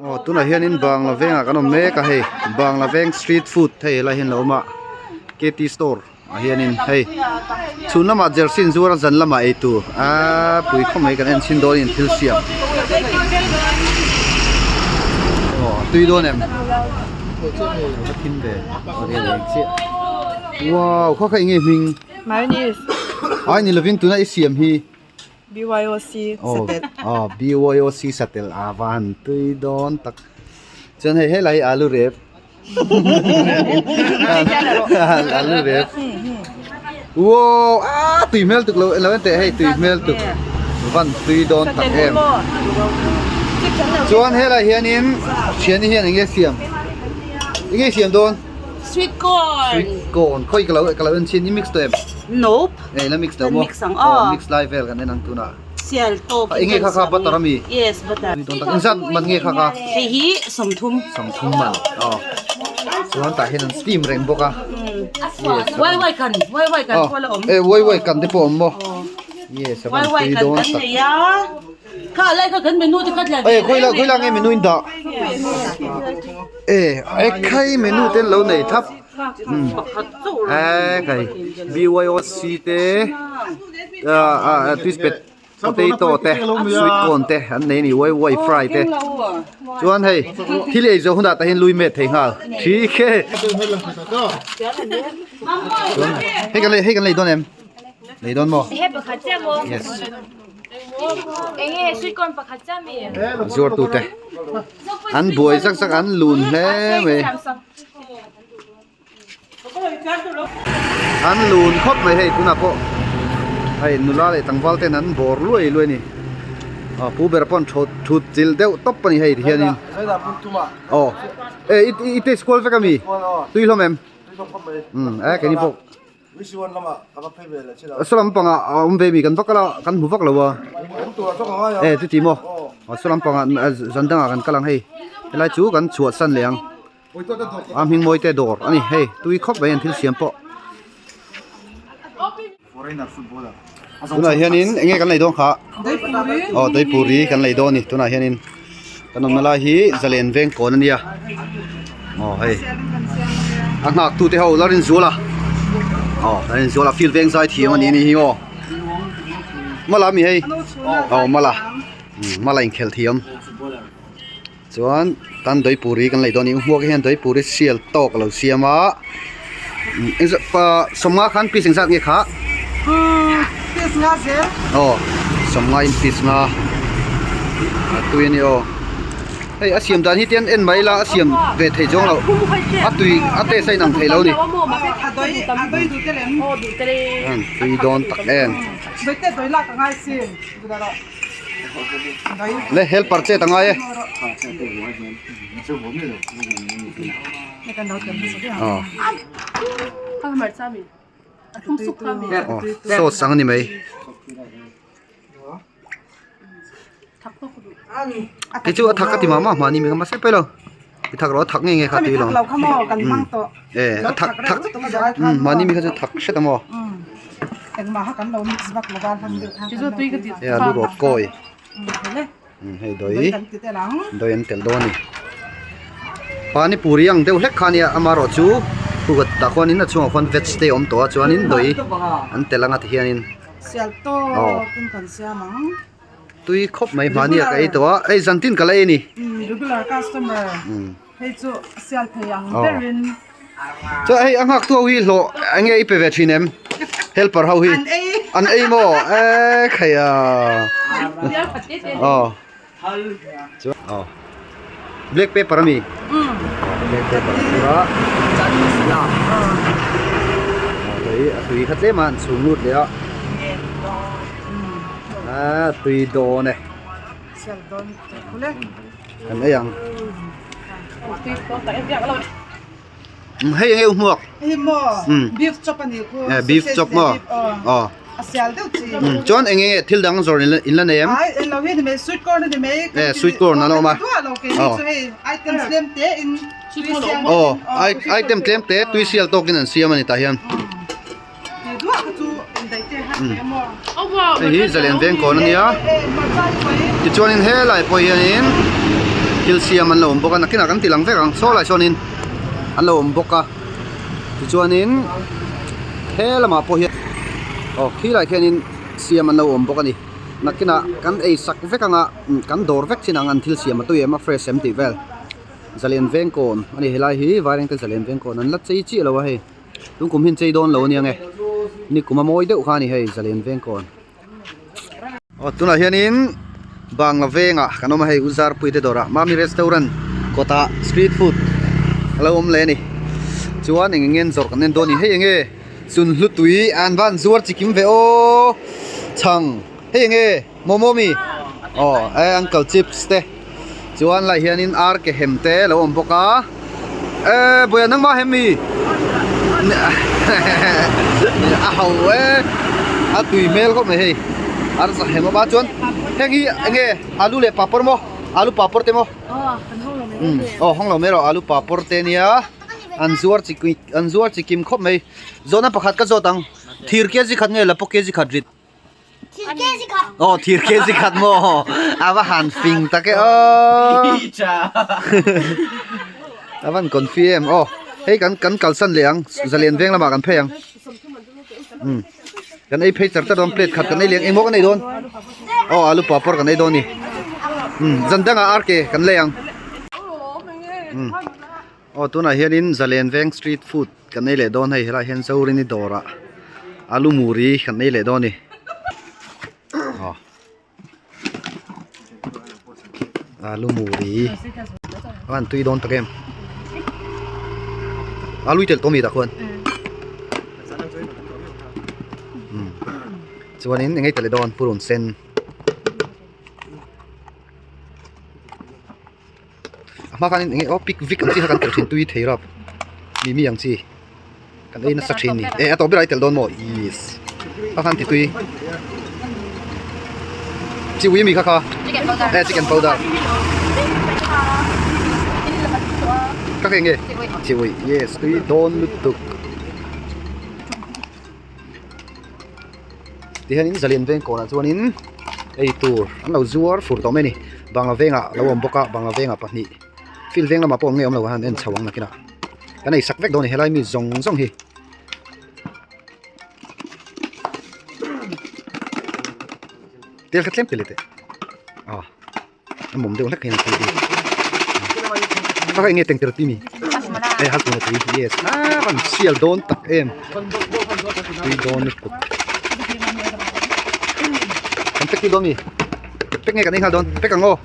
Aw tunah hianin Bangla vengah kan awm mek a hei Bangla veng street food hei helai hian a lo awm a K T store ah hianin hei chhun lamah jersey in zuar a zan lamah ei tur aaa pui khawp mai kan en chhin dawn in thil siam aw a tui dawn em a thim ve wow khaw kha eng nge hming Mayonnaise. Ai ni lovin tuna i siam hi. BYOC satel. Oh, BYOC satel a van tui dawn tak. Chuan hei helai hi alu rep. Alu rep. Wow, a tui hmel tuk lo lo en teh hei tui hmel tuk. Van tui dawn tak em. Chuan helai hianin thiani hian enge siam? Enge siam dawn? Sweet corn. Sweet corn. Khoi ka lo ka lo en chin i mix to em? Nope. Eh la mix lo Kan mo. mix ang Oh, aw. mix lai vel kan en ang tunah. Sial tawp. Ah, enge kha kha butter ami? Yes, butter. Tui dawn tak. Engzat man nge kha kha? Hei hi 30. 30 man. Oh. Chuan tah hian an steam reng bawk a. Yes. Wai wai kan, wai wai kan Oh. pawh la awm. Eh wai wai kan te pawh awm maw? Yes, a Wai van wai tui kan dawn kan tak. nei a. Kha lai kha kan menu te kha tla ve. Eh, khoi la khoi la nge menu in dah? Eh, e khai menu te an lo nei thap. Eh, khai BYOC te ah twisted potato te sweet corn te an nei a ni wai wai fry te chuan hei thil ei zawh hunah tah hian lui met thei nghal thi khe chuan hei kan lei hei kan lei dawn em lei dawn maw yes. Zuartute an buai zak zak an lun hle mai an lun khawp mai hei tunah pawh hei nula leh tlangval ten an bawr luai luai a ni aw pu ber pawh an thawt thut chilh deuh tawp a ni hei tihianin aw e i taste kual vek ami tui hlawm em umm e keini pawh. Saw lampangah a awm ve mi kan vak a kan hmu vak lo a e chuti maw saw lampangah zan dangah kan kal ang hei helai chu kan chhuah san leh ang a hming mawi te dawr a ni hei tui khawp mai an thil siam pawh tunah hianin eng nge kan lei dawn kha aw daipuri kan lei dawn a ni tunah hianin kan awmna lai hi zalen veng kawn a nia aw hei a nghak tu te ho la rin zual a aw la rin zual a field veng zai thiam a ni hi aw mala mi hei aw mala mala inkhelh thiam chuan tan daipuri kan lei dawn a ni hmuak hian daipuri sial tawk a lo siam a sawmnga khan piece engzat nge kha piece nga zel aw sawmnga in piece nga a tui ani aw hei a siam dan hi tian en mai la a siam ve thei chuang lo a tui a taste a inang thei lo ni tui dawn tak em le helper chet a ngai e. Sauce ang a ni mai kei chu a thak ka ti mah mah mahni mi kha mahse pailo i thak rawh a thak nge nge kha tui lo e a thak thak mahni mi kha chu thak hret a maw e alu rawt kawi. Hei dawi dawi an telh dawn a ni pani puri ang deuh hlek kha ania amaherawhchu huat tah khuanin a chhungah khuan veg te a awm tawh a chuanin dawi an telh anga tihianin aw tui khawp mai hmani ah ka ei tawh a hei zantin ka la ei a ni. Chuan hei a nghak tu ho hi hlawh eng nge i pe ve thin em helper ho hi an ei maw e khai a aw chuan aw black pepper ami black pepper a tura aw a tui kha tlem a an chhung lut leh a a tui dawn e. Kan ei ang. Hei eng nge u hmuak? Hei maw beef chop a nih khu. Eh beef chop maw? Aw. A sial deuh chi. Chuan eng nge thil dang zawrh in la nei em? Ai eng lo hi ni mai sweet corn a ni mai. Eh sweet corn a la awm a. Aw. Item tlem te in tui sial. Aw item tlem te tui sial tawkin an siam a ni tah hian. Hei hi zalen veng kawn a nia tichuanin helai pawh hianin. Thil siam an lo awm bawk a nakinah kan ti lang vek ang saw lai sawnin an lo awm bawk a tichuanin he lamah pawh hian aw khilai khianin siam an lo awm bawk a ni nakinah kan ei sak vek anga kan dawr vek chin ang an thil siam a tui em a fresh em tih vel zalen veng kawn a ni helai hi vairengte zalen veng kawn an la chei chiah lo a hei tun kum hi an chei dawn lo ania nge nikum a mawi deuh kha a ni hei zalen veng kawn. Aw tunah hianin Bangla vengah kan awm a hei Uzarpui te dawrah Mami restaurant kawtah street food a lo awm leh a ni chuan eng eng nge an zawrh kan en dawn a ni hei eng nge chunhlu tui an van zuar chi kim ve aw chhang hei eng nge momo mi aw e uncle chips te chuan lai hianin ar ke hem te a lo awm bawk a e buai nangmah hem mi a ho e a tui hmel khawp mai hei arsa hem awm a chuan heng hi eng nge alu leh papawr maw alu papawr te maw aw hawng lo mai rawh alu papawr te nia an zuar chi an zuar chi kim khawp mai zawhna pakhat ka zawt ang thir kg khat nge lapua kg khat rit. Aw thir kg khat maw a va han fing tak e aw a van confi em aw hei kan kan kalsan leh ang zalen veng lamah kan phei ang um kan ei phei char char dawn plate khat kan ei leh ang engmaw kan ei dawn aw alu papawr kan ei dawn a ni um zan dangah ar ke kan lei ang um aw tunah hianin zalen veng street food kan ei leh dawn hei helaiah hian zorini dawrah alu muri kan ei leh dawn a ni aw alu muri a han tui dawn tak em alu i telh tawh mi tah khuan umm chuanin eng nge telh leh dawn purun sen. A hma khanin enge aw pic vic ang chi kha kan telh thin tui thei rap mimi ang chi kan ei nasa thin ni eh a tawp berah i telh dawn maw yes kha khan ti tui chi ui ami kha kha eh chicken powder kha kha enge chi ui yes tui dawn lutuk Tihianin zalian veng kawnah chuanin ei tur an lo zuar fur tawh mai a ni bangla vengah a lo awm bawk a bangla vengah pahnih field veng lamah pawh awm ngei awm lo a han en chho ang nakinah kan ei sak vek dawn a ni helai mi zawng zawng hi. Tel kha tlem tel teh aw a mawm deuh hlek hian a tui bik a kha enge tengter tui mi hei hasmuna tui yes a van sial dawn tak em tui dawn lutuk kan pek tui dawn mi pek nge kan ei nghal dawn pek ang aw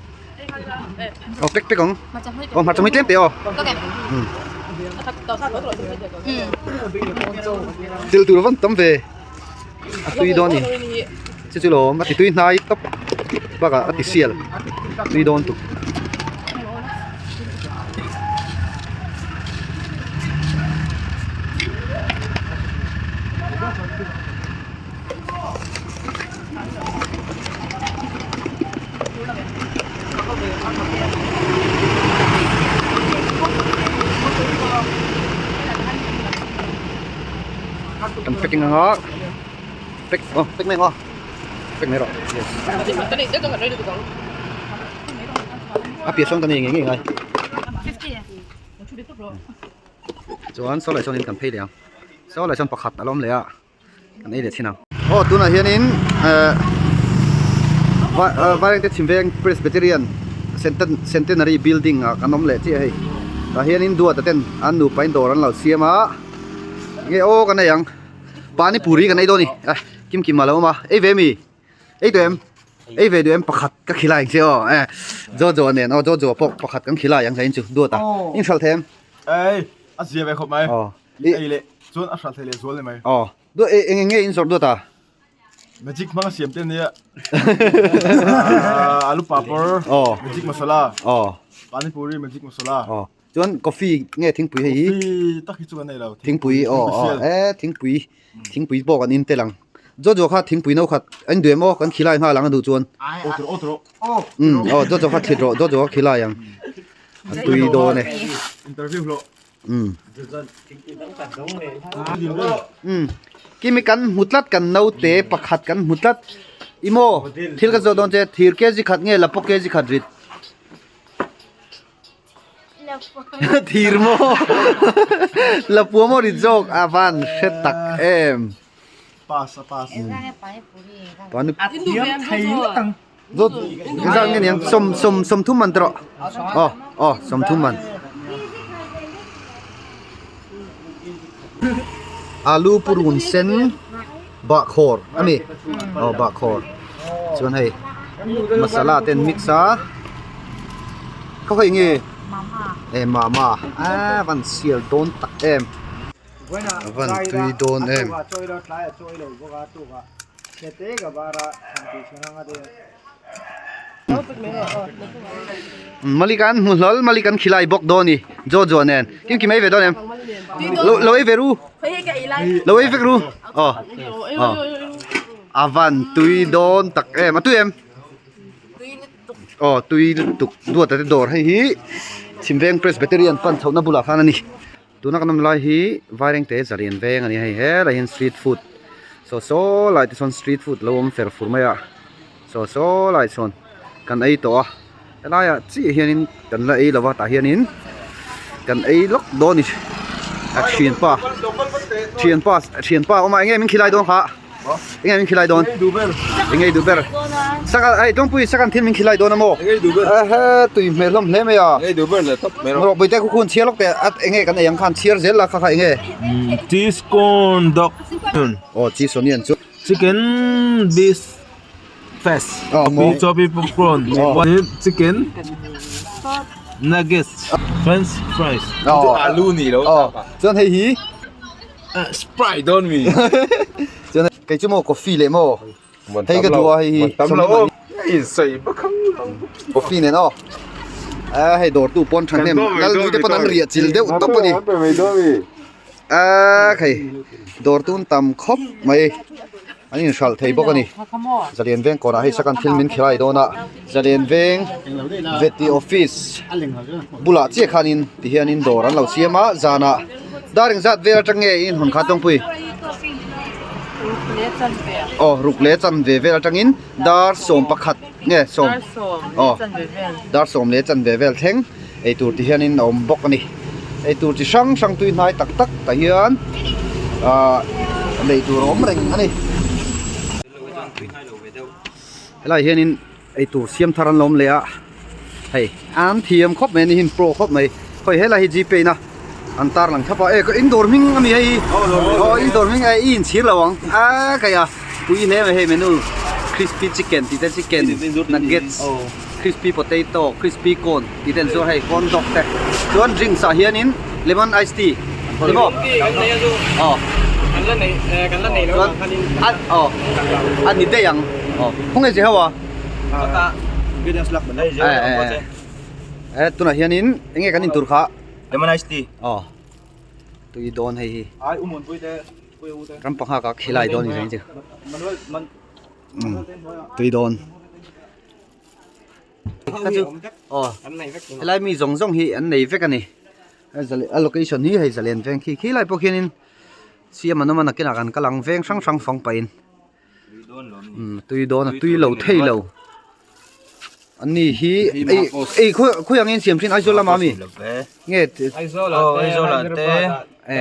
aw pek pek ang aw hmarcha hmui tlem teh aw thil tur van tam ve. A tui dawn a ni chu chu lawm a ti tui hnai tawp bakah a ti sial tui dawn tuk. Kan packing anga pack aw pack mai ang aw pack mai rawh yes a piah sawn kan ei ngei ngei ngai chuan saw lai sawn in kan phei leh ang saw lai sawn pakhat a lo awm leh a. Kan ei leh thin ang. Aw tunah hianin eh Vairengte Chhimveng Presbyterian Centenary Building ah kan awm leh chiah hei. Tah hianin Duata ten an nupa in dawr an lo siam a. Nge aw kan ei ang. Pani puri kan ei dawn a ni. Eh kim kim a lo awm a. Ei ve mi? Ei duh em? Ei ve duh em pakhat ka khilai ang che aw. Eh Jojo nen aw Jojo pawh pakhat kan khilai ang zain chu Duata. In hralh thei em? Ei a zia ve khawp mai. Aw. I ei leh chuan a hralh thei leh zual ni mai. Aw. Duh e eng eng nge in zawrh duat a? Magic hmang a siam te ania. Alu papawr. Aw. Magic masala. Aw. Pani puri magic masala. Aw. Chuan coffee nge thingpui hei hi? Coffee tak hi chu kan nei lo. Thingpui aw aw e thingpui thingpui pawh kan in tel ang. Jojo kha thingpui no khat a in duh em aw kan khilai nghal ang a duh chuan. Aw tawh aw tawh. Um aw Jojo kha thlit rawh Jojo kha khilai ang. A tui dawn e. Interview hlawh. Um. Um. Kimi kan hmu tlat kan naute pakhat kan hmu tlat. Imo thil ka zawh dawn che thir kg khat nge lapua kg khat rit. Thir maw? Lapua maw rit zawk a van hre tak em. Pass a pass. Pani Dawt engzat nge niang sawm sawm sawmthum man te rawh. Aw aw sawmthum man. Alu purun sen bahkhawr a ni. Aw bahkhawr chuan hei masala te an mix a. Khaw hei nge e mama a van sial dawn tak em. A van tui dawn em. Mali kan hmu hlawl mali kan khilai bawk dawn ni jo jo nen kim kim ei ve dawn em lo lo ei ve ru lo ei vek ru aw aw a van tui dawn tak em a tui em aw tui lutuk duat a te dawr hei hi chhimveng presbyterian pan chhohna bulah khan a ni. Tuna kan awm lai hi Vairengte zalian veng a ni a hei helai hian street food saw saw lai te chuan street food lo awm fer fur mai a saw saw lai chuan kan ei tawh a helaiah chiah hianin kan la ei lova tah hianin kan ei lawk dawn a ni a thianpa thianpa thianpa awm a enge min khilai dawn kha. Enge min khilai dawn? Enge i duh ber? Saka hei Tawngpui sakan thil min khilai dawn a maw? Enge i duh ber? Ehe tui hmel hlawm hle mai a. Enge i duh ber le tawp mai rawh. Rawh Bawihte khu khun chhiar lawk teh a enge kan ei ang khan chhiar zel la kha kha enge? Cheese corn dog. Aw cheese onion chu. Chicken beef fest. Aw maw. Choppy popcorn. Chicken nuggets. French fries. Aw. Alu ni lo. Aw chuan hei hi. Sprite dawn mi. Chuan kei chu maw coffee leh maw hei ka duh a hei hi tam lo awm in sawi bak ang coffee nen aw a hei dawr tu pawn tha hnem lal nui te pawn an riah chil deuh tawp a ni a khei dawr tun tam khawp mai an in hralh thei bawk a ni zalian veng kawrah hei sakan thil min khilai dawn a zalian veng veti office bulah chiah khanin tihianin dawr an lo siam a zanah dar engzat vel atang nge in hawn kha tawngpui aw ruk leh chanve vel atangin dar 11 nge sawm aw dar 10 leh chanve vel thleng eitur ti hianin a awm bawk a ni eitur chi hrang hrang tui hnai tak tak tah hian ah lei tur a awm reng a ni helaiah hianin eitur siam thar an lo awm leh a hei an thiam khawp mai a ni hi pro khawp mai khawi helai hi gpay na an tar lang thlap a e in dawr hming a mi hei aw in dawr hming e i inchhir lo ang a kai a pui hle mai hei menu crispy chicken tih te chicken nuggets crispy potato crispy corn tih te an zuar hei corn dog te chuan drinks ah hianin lemon ice tea ni maw aw chuan aw a ni daih ang aw khawnge zir ho a. Eh tunah hianin eng nge kan intur kha lemon ice tea aw tui dawn hei hi ram pangha ka khilai dawn ni reng chu tui dawn aw helai mi zawng zawng hi an nei vek a ni a location hi hei zalen veng khi khilai pawh khianin siam an awm a nakinah kan kal ang veng hrang hrang fang pahin. Tui dawn a tui lo thei lo an ni hi ei ei khawi khawi ang in siam thin Aizawl lama mi nge Aizawl ah te e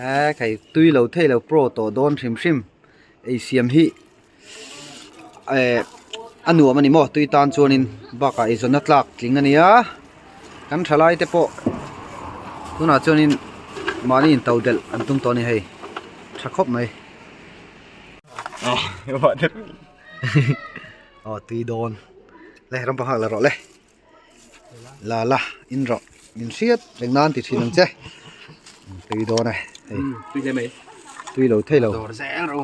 e khai tui lo thei lo pro tawh dawn hrim hrim ei siam hi e a nuam a ni maw tui tan chuanin bakah eizawnna tlak tling a nia kan thalai te pawh tunah chuanin mahni in to delh an tum tawh a ni hei tha khawp mai. Aw tui dawn le ram pahak la rawh le la la in rawh min hriat reng nan ti thin ang che tui dawn e hei tui hle mai tui lo thei lo dawr zel ro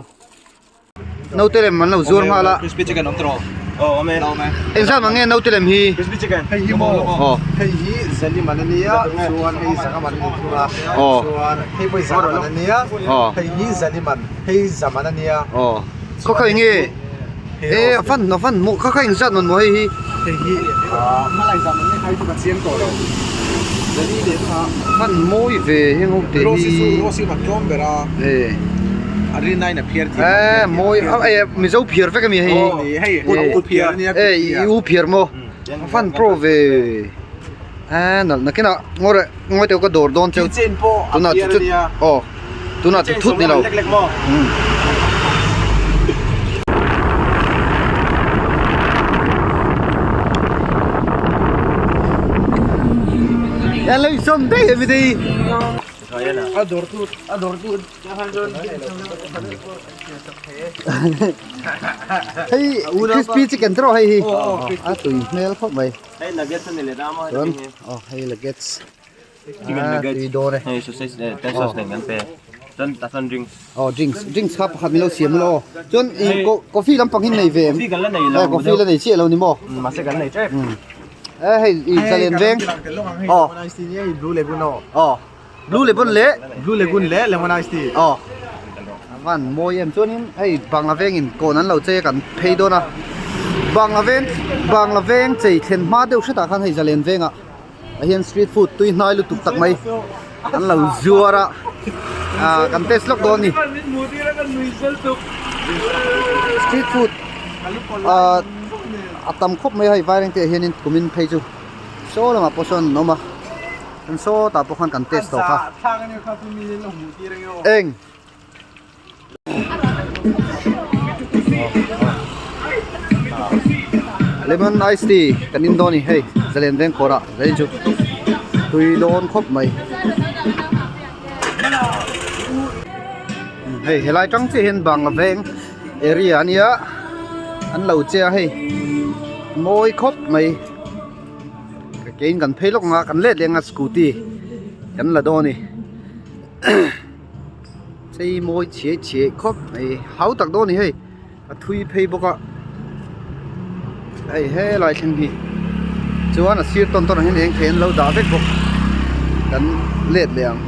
naute lem an lo zuar nghal a crispy chicken awm tawh aw awm e awm e engzat mang nge naute lem hi crispy chicken hei hi maw aw hei hi zaliman a nia chuan hei zanga man a ni thung a aw chuan hei pawh hi zanga man a nia aw hei hi zaliman hei zaman a nia aw khaw khaw enge e a fan a fan maw khaw khaw engzat man maw hei hi hei hi hmalai zaman nge khai chu ka chiang tawh lo zali leh kha fan mawi ve heng ho te hi rose chu rose hi a tlawm ber a e a rin aiin a phiar thei e mawi e mizo phiar vek ami hei hi hei u phiar ania e i u phiar maw a fan pro ve. A nalh nakinah ngaw reh ngawi teuh ka dawr dawn cheu tunah chu chu aw tunah chu thut ni lo umm. Hello sawm daih em i A dawr tu a dawr tu Hei crispy chicken tiraw hei hi a tui hmel khawp mai. Hei nuggets a ni leh dam a Chuan aw hei nuggets a tui dawn e. Hei sausage leh ten sauce nen kan pe chuan tah chuan drinks. Aw drinks drinks kha pakhat min lo siam ula aw chuan ih coffee lampang hi nei ve em? Coffee kan la nei lo. Coffee la nei chiah lo ni maw? Mahse kan nei tep. E hei ih zalen veng aw aw Blue Lagoon leh Blue Lagoon leh Lemon Ice Tea. Aw. A van mawi em chuanin hei Bangla vengin kawn an lo chei a kan phei dawn a. Bangla veng Bangla veng chei thlen hma deuh hretah khan hei Zalen vengah ah hian street food tui hnai lutuk tak mai an lo zuar a. Ah kan test lawk dawn a ni. Street food ah a tam khawp mai a hei Vairengte ah hianin kumin phei chu saw lamah pawh sawn an awm a. Kan sawtah pawh khan kan test tawh kha. Eng. Lemon ice tea kan in dawn a ni hei zalen veng kawrah zalen chu tui dawn khawp mai. Hei helai tang chiah hian bangla veng area a nia an lo che a hei mawi khawp mai. Kein kan phei lawk ang a kan let leh ang a scooty kan la dawn a ni chei mawi chhiai chhiai khawp mai hau tak dawn a ni hei a thui phei bawk a hei helai thleng hi chuan a sir tawn tawn ah hian eng thei an lo dah vek bawk kan let leh ang.